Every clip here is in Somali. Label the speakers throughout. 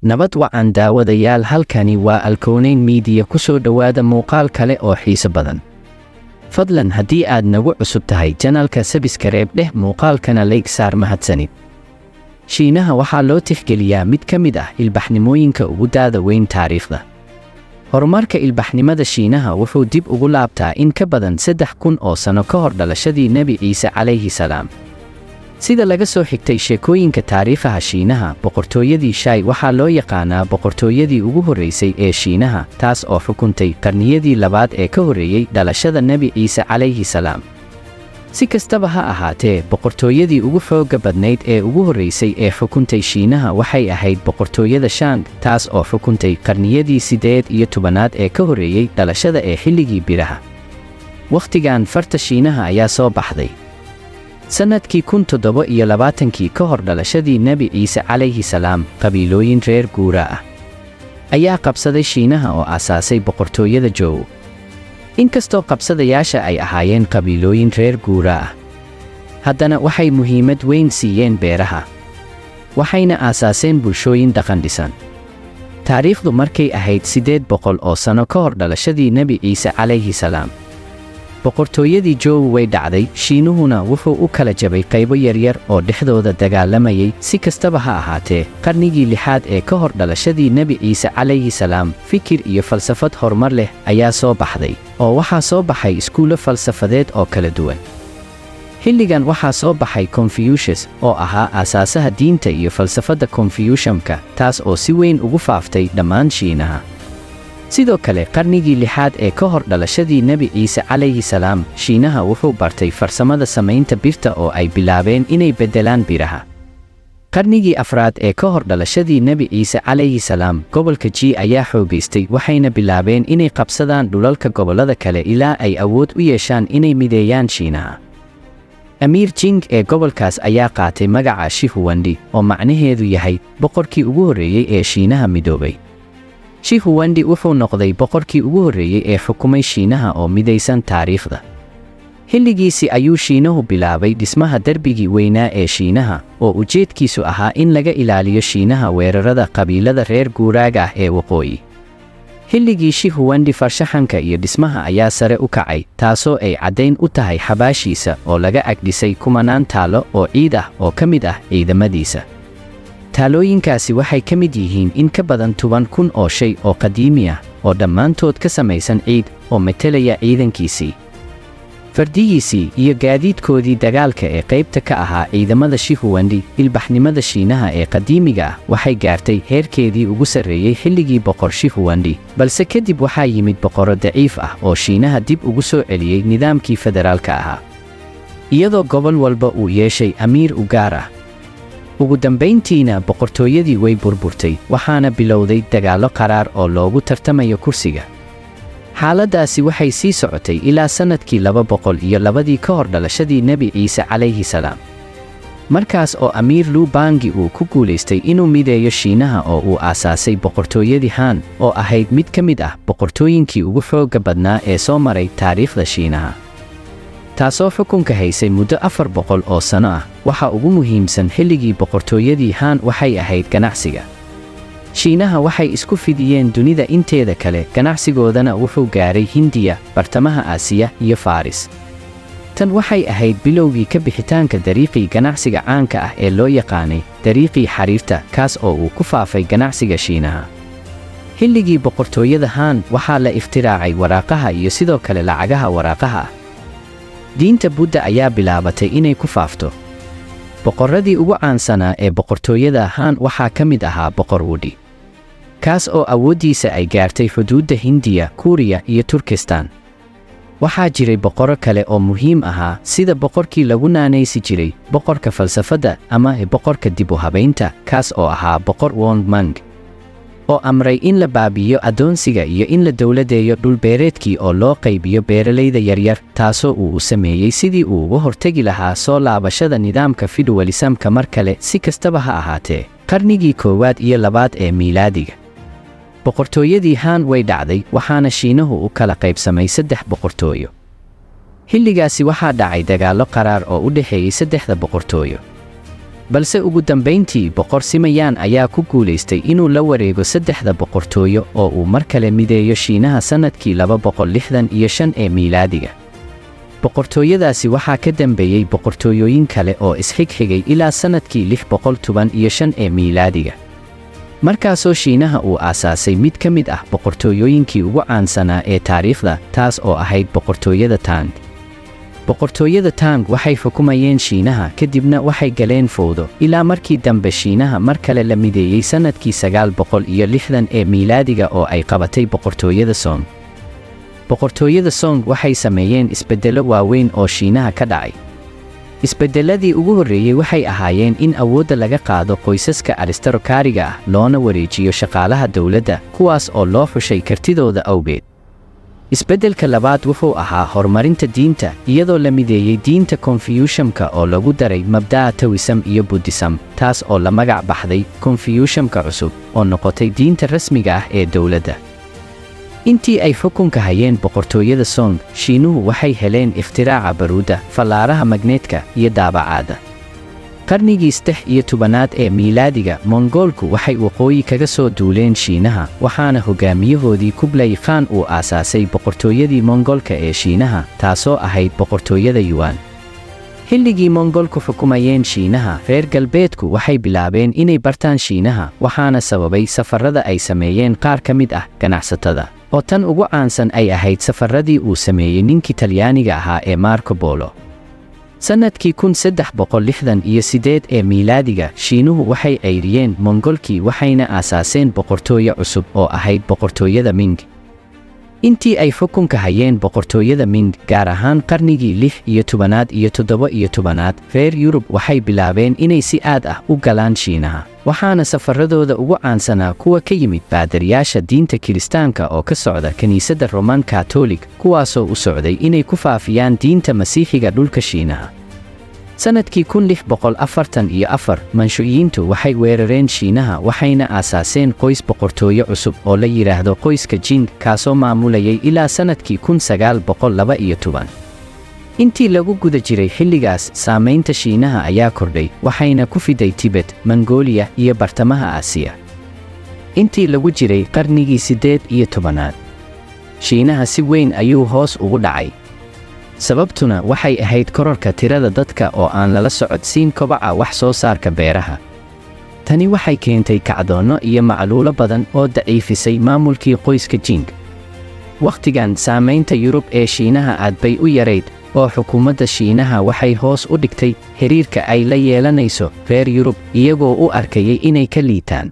Speaker 1: Nabad wacan daawadayaal, halkani waa Alkooneyn Media. Ku soo dhowaada muuqaal kale oo xiiso badan. Fadlan haddii aad nagu cusub tahay channelka, subscribe dheh, muuqaalkana like saar. Mahadsanid. Shiinaha waxaa loo tixgeliyaa mid ka mid ah ilbaxnimooyinka ugu da'da weyn taariikhda. Horumarka ilbaxnimada Shiinaha wuxuu dib ugu laabtaa in ka badan 3000 oo sano ka hor dhalashadii Nebi Ciise calayhi salaam. Sida laga soo xigtay sheekooyinka taariikhaha Shiinaha, boqortooyadii Shay waxaa loo yaqaanaa boqortooyadii ugu horreysay ee Shiinaha, taas oo xukuntay qarniyadii labaad ee ka horreeyey dhalashada Nebi Ciise calayhi salaam. Si kastaba ha ahaatee, boqortooyadii ugu xoogga badnayd ee ugu horreysay ee xukuntay Shiinaha waxay ahayd boqortooyada Shang, taas oo xukuntay qarniyadii 18aad ee ka horreeyey dhalashada ee xilligii biraha. Wakhtigan farta Shiinaha ayaa soo baxday. Sannadkii 1027kii ka hor dhalashadii Nebi Ciise calayhi salaam, qabiilooyin reer guuraa ah ayaa qabsaday Shiinaha oo aasaasay boqortooyada Jow. Inkastoo qabsadayaasha ay ahaayeen qabiilooyin reer guuraa ah, haddana waxay muhiimad weyn siiyeen beeraha, waxayna aasaaseen bulshooyin dhaqan dhisan. Taariikhdu markay ahayd 800 oo sano ka hor dhalashadii Nebi Ciise calayhi salaam, boqortooyadii Jow way dhacday, Shiinuhuna wuxuu u kala jabay qaybo yaryar oo dhexdooda dagaalamayay. Si kastaba ha ahaatee, qarnigii lixaad ee ka hor dhalashadii Nebi Ciise calayhi salaam, fikir iyo falsafad horumar leh ayaa soo baxday, oo waxaa soo baxay iskuullo falsafadeed oo kala duwan. Xilligan waxaa soo baxay Confucius, oo ahaa aasaasaha diinta iyo falsafadda Confucianka, taas oo si weyn ugu faaftay dhammaan Shiinaha. Sidoo kale, qarnigii lixaad ee ka hor dhalashadii Nebi Ciise calayhi salaam, Shiinaha wuxuu bartay farsamada samaynta birta oo ay bilaabeen inay beddelaan biraha. Qarnigii afraad ee ka hor dhalashadii Nebi Ciise calayhi salaam, gobolka Ji ayaa xoogaystay, waxayna bilaabeen inay qabsadaan dhulalka gobollada kale ilaa ay awood u yeeshaan inay mideeyaan Shiinaha. Amiir Jing ee gobolkaas ayaa qaatay magaca Shi Huandi, oo macnaheedu yahay boqorkii ugu horreeyey ee Shiinaha midoobay. Shi Huandi wuxuu noqday boqorkii ugu horreeyey ee xukumay Shiinaha oo midaysan taariikhda. Xilligiisii ayuu Shiinuhu bilaabay dhismaha derbigii weynaa ee Shiinaha, oo ujeedkiisu ahaa in laga ilaaliyo Shiinaha weerarada qabiilada reer guuraaga ah ee waqooyi. Xilligii Shi Huandi farshaxanka iyo dhismaha ayaa sare u kacay, taasoo ay caddayn u tahay xabaashiisa oo laga agdhisay kumanaan taalo oo ciid ah oo ka mid ah ciidamadiisa. Taalooyinkaasi waxay ka mid yihiin in ka badan 10,000 oo shay oo qadiimi ah oo dhammaantood ka samaysan ciid, oo metelaya ciidankiisii, fardihiisii iyo gaadiidkoodii dagaalka ee qaybta ka ahaa ciidamada Shi Huandi. Ilbaxnimada Shiinaha ee qadiimiga ah waxay gaartay heerkeedii ugu sarreeyey xilligii boqor Shi Huandi, balse kadib waxaa yimid boqorro daciif ah oo Shiinaha dib ugu soo celiyey nidaamkii federaalka ahaa, iyadoo gobol walba uu yeeshay amiir u gaar ah. Ugu dambayntiina boqortooyadii way burburtay, waxaana bilowday dagaallo qaraar oo loogu tartamayo kursiga. Xaaladdaasi waxay sii socotay ilaa sannadkii 202dii ka hor dhalashadii Nebi Ciise calayhi salaam, markaas oo amiir Lu Bangi uu ku guulaystay inuu mideeyo Shiinaha oo uu aasaasay boqortooyadii Han, oo ahayd mid ka mid ah boqortooyinkii ugu xoogga badnaa ee soo maray taariikhda Shiinaha, taasoo xukunka haysay muddo 400 oo sano ah. Waxa ugu muhiimsan xilligii boqortooyadii Han waxay ahayd ganacsiga. Shiinaha waxay isku fidiyeen dunida inteeda kale, ganacsigoodana wuxuu gaaray Hindiya, bartamaha Aasiya iyo Faris. Tan waxay ahayd bilowgii ka bixitaanka dariiqii ganacsiga caanka ah ee loo yaqaanay dariiqii xariirta, kaas oo uu ku faafay ganacsiga Shiinaha. Xilligii boqortooyada Han waxaa la ikhtiraacay waraaqaha iyo sidoo kale lacagaha waraaqaha ah. Diinta Budda ayaa bilaabatay inay ku faafto. Boqorradii ugu caansanaa ee boqortooyada Han waxaa ka mid ahaa Boqor Wudi, kaas oo awooddiisa ay gaartay xuduudda Hindiya, Kuuriya iyo Turkistan. Waxaa jiray boqorro kale oo muhiim ahaa, sida boqorkii lagu naanaysi jiray boqorka falsafadda ama boqorka dib u habaynta, kaas oo ahaa Boqor Wong Mang, oo amray in la baabi'iyo addoonsiga iyo in la dowladeeyo dhulbeereedkii oo loo qaybiyo beeralayda yaryar, taasoo uu u sameeyey sidii uu uga hortegi lahaa soo laabashada nidaamka feudalismka mar kale. Si kastaba ha ahaatee, qarnigii koowaad iyo labaad ee miilaadiga, boqortooyadii Han way dhacday, waxaana Shiinuhu u kala qaybsamay saddex boqortooyo. Xilligaasi waxaa dhacay dagaallo qaraar oo u dhexeeyey saddexda boqortooyo. Balse ugu dambayntii Boqor Simayaan ayaa ku guulaystay inuu la wareego saddexda boqortooyo oo uu mar kale mideeyo Shiinaha sannadkii 265 ee miilaadiga. Boqortooyadaasi waxaa ka dambeeyey boqortooyooyin kale oo isxigxigay ilaa sannadkii 615 ee miilaadiga, markaasoo Shiinaha uu aasaasay mid ka mid ah boqortooyooyinkii ugu caansanaa ee taariikhda, taas oo ahayd boqortooyada Tang. Boqortooyada Tang waxay xukumayeen Shiinaha, kadibna waxay galeen fowdo ilaa markii dambe Shiinaha mar kale la mideeyey sannadkii 960 ee miilaadiga oo ay qabatay boqortooyada Song. Boqortooyada Song waxay sameeyeen isbeddello waaweyn oo Shiinaha ka dhacay. Isbeddelladii ugu horreeyey waxay ahaayeen in awoodda laga qaado qoysaska aristarokaariga ah loona wareejiyo shaqaalaha dowladda, kuwaas oo loo xushay kartidooda awgeed. Isbeddelka labaad wuxuu ahaa horumarinta diinta, iyadoo la mideeyey diinta Konfiyuushamka oo lagu daray mabda'a Tawisam iyo Buddhisam, taas oo la magac baxday Konfiyuushamka cusub oo noqotay diinta rasmiga ah ee dowladda. Intii ay xukunka hayeen boqortooyada Song, Shiinuhu waxay heleen ikhtiraaca baruudda, fallaaraha magneetka iyo daabacaadda. Qarnigii 13aad ee miilaadiga, Mongoolku waxay waqooyi kaga soo duuleen Shiinaha, waxaana hogaamiyahoodii Kublai Khan uu aasaasay boqortooyadii Mongolka ee Shiinaha, taasoo ahayd boqortooyada Yuan. Xilligii Mongolku xukumayeen Shiinaha, reer galbeedku waxay bilaabeen inay bartaan Shiinaha, waxaana sababay safarrada ay sameeyeen qaar ka mid ah ganacsatada, oo tan ugu caansan ay ahayd safarradii uu sameeyey ninkii Talyaaniga ahaa ee Marco Polo. Sannadkii 1368 ee miilaadiga, Shiinuhu waxay ceyriyeen Mongolkii waxayna aasaaseen boqortooyo cusub oo ahayd boqortooyada Ming. Intii ay xukunka hayeen boqortooyada Ming, gaar ahaan qarnigii 16aad iyo 17aad, reer Yurub waxay bilaabeen inay si aad ah u galaan Shiinaha, waxaana safarradooda ugu caansanaa kuwa ka yimid baadariyaasha diinta Kiristaanka oo ka socda kiniisadda Roman Catholic, kuwaasoo u socday inay ku faafiyaan diinta Masiixiga dhulka Shiinaha. Sannadkii 1644, Manshuuyiintu waxay weerareen Shiinaha waxayna aasaaseen qoys boqortooyo cusub oo la yidhaahdo qoyska Jing, kaasoo maamulayay ilaa sannadkii 1912. Intii lagu guda jiray xilligaas, saamaynta Shiinaha ayaa kordhay, waxayna ku fiday Tibet, Mongolia iyo bartamaha Aasiya. Intii lagu jiray qarnigii 18aad, Shiinaha si weyn ayuu hoos ugu dhacay. Sababtuna waxay ahayd kororka tirada dadka oo aan lala socodsiin kobaca wax soo saarka beeraha. Tani waxay keentay kacdoonno iyo macluulo badan oo daciifisay maamulkii qoyska Jing. Wakhtigan saamaynta Yurub ee Shiinaha aad bay u yarayd, oo xukuumadda Shiinaha waxay hoos u dhigtay xiriirka ay la yeelanayso reer Yurub, iyagoo u arkayay inay ka liitaan.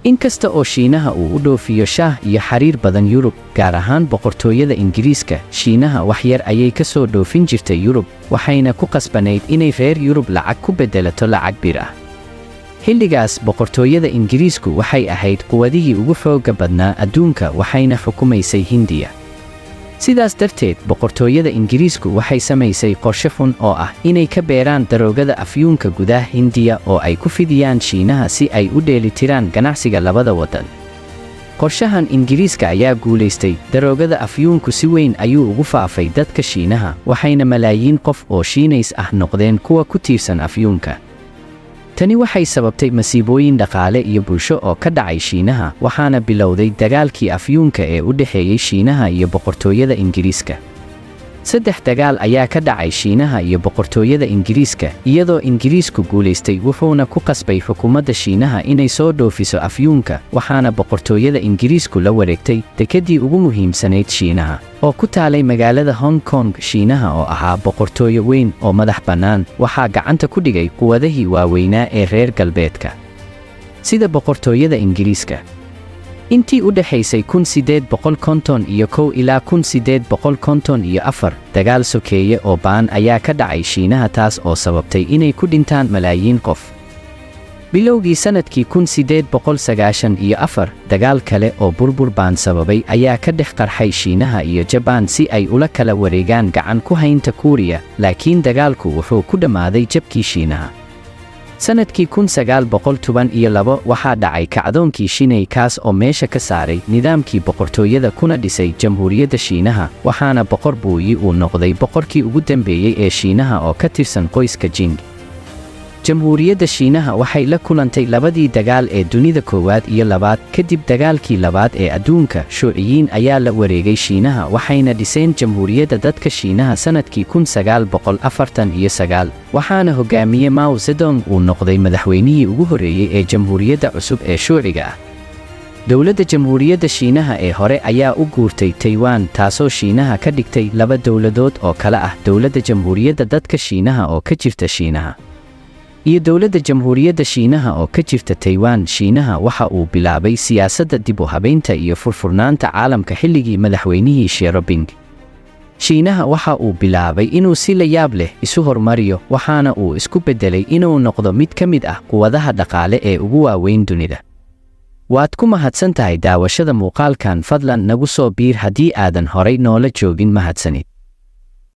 Speaker 1: Inkasta oo Shiinaha uu u dhoofiyo shaah iyo xariir badan Yurub, gaar ahaan boqortooyada Ingiriiska, Shiinaha wax yar ayay ka soo dhoofin jirtay Yurub, waxayna ku qasbanayd inay reer Yurub lacag ku beddelato lacag bir ah. Xilligaas boqortooyada Ingiriisku waxay ahayd quwadihii ugu xoogga badnaa adduunka, waxayna xukumaysay Hindiya. Sidaas darteed boqortooyada Ingiriisku waxay samaysay qorshe xun oo ah inay ka beeraan daroogada afyuunka gudaha Hindiya oo ay ku fidiyaan Shiinaha si ay u dheelitiraan ganacsiga labada waddan. Qorshahan Ingiriiska ayaa guulaystay. Daroogada afyuunku si weyn ayuu ugu faafay dadka Shiinaha, waxayna malaayiin qof oo Shiinays ah noqdeen kuwa ku tiirsan afyuunka. Tani waxay sababtay masiibooyin dhaqaale iyo bulsho oo ka dhacay Shiinaha, waxaana bilowday dagaalkii afyuunka ee u dhexeeyey Shiinaha iyo boqortooyada Ingiriiska. 3 dagaal ayaa ka dhacay Shiinaha iyo boqortooyada Ingiriiska, iyadoo Ingiriisku guulaystay, wuxuuna ku qasbay xukuumadda Shiinaha inay soo dhoofiso afyuunka, waxaana boqortooyada Ingiriisku la wareegtay dekeddii ugu muhiimsanayd Shiinaha oo ku taalay magaalada Hong Kong. Shiinaha oo ahaa boqortooyo weyn oo madax bannaan waxaa gacanta ku dhigay quwadihii waaweynaa ee reer galbeedka sida boqortooyada Ingiriiska. Intii u dhexaysay 1851 ilaa 1854, dagaal sokeeye oo baan ayaa ka dhacay Shiinaha, taas oo sababtay inay ku dhintaan malaayiin qof. Bilowgii sannadkii 1894, dagaal kale oo burbur baan sababay ayaa ka dhex qarxay Shiinaha iyo Jabaan si ay ula kala wareegaan gacan ku haynta Kuuriya, laakiin dagaalku wuxuu ku dhammaaday jabkii Shiinaha. Sannadkii 1912 waxaa dhacay kacdoonkii Shinay, kaas oo meesha ka saaray nidaamkii boqortooyada kuna dhisay Jamhuuriyadda Shiinaha, waxaana Boqor Buuyi uu noqday boqorkii ugu dambeeyey ee Shiinaha oo ka tirsan qoyska Jing. Jamhuuriyadda Shiinaha waxay la kulantay labadii dagaal ee dunida koowaad iyo labaad. Kadib dagaalkii labaad ee adduunka, Shuuciyiin ayaa la wareegay Shiinaha, waxayna dhiseen Jamhuuriyadda Dadka Shiinaha sanadkii 1949, waxaana hogaamiye Mao Zedong uu noqday madaxweynihii ugu horreeyey ee jamhuuriyadda cusub ee shuuciga ah. Dowladda Jamhuuriyadda Shiinaha ee hore ayaa u guurtay Taiwan, taasoo Shiinaha ka dhigtay laba dowladood oo kala ah Dowladda Jamhuuriyadda Dadka Shiinaha oo ka jirta Shiinaha iyo Dowladda Jamhuuriyadda Shiinaha oo ka jirta Taiwan. Shiinaha waxa uu bilaabay siyaasadda dib u habaynta iyo furfurnaanta caalamka xilligii madaxweynihii Xiaoping. Shiinaha waxa uu bilaabay inuu si la yaab leh isu horumariyo, waxaana uu isku beddelay inuu noqdo mid ka mid ah quwadaha dhaqaale ee ugu waaweyn dunida. Waad ku mahadsan tahay daawashada muuqaalkan. Fadlan nagu soo biir haddii aadan horay noola joogin. Mahadsanid.